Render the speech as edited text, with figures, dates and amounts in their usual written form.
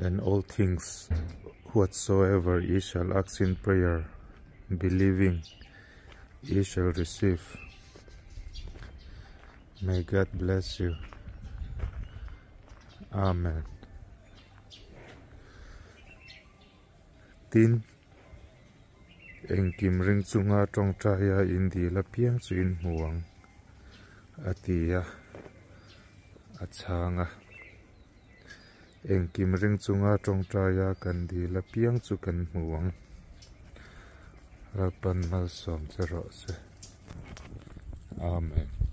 And all things whatsoever ye shall ask in prayer, believing, ye shall receive. May God bless you. Amen. Tin, engkim ring chunga tawngtaia in dil apiang chu in hmu ang, a ti a, a chhang a. Engkim ring chunga tawngtaia kan dil apiang chu kan hmu ang. Lalpan malsawm che rawh se. Amen.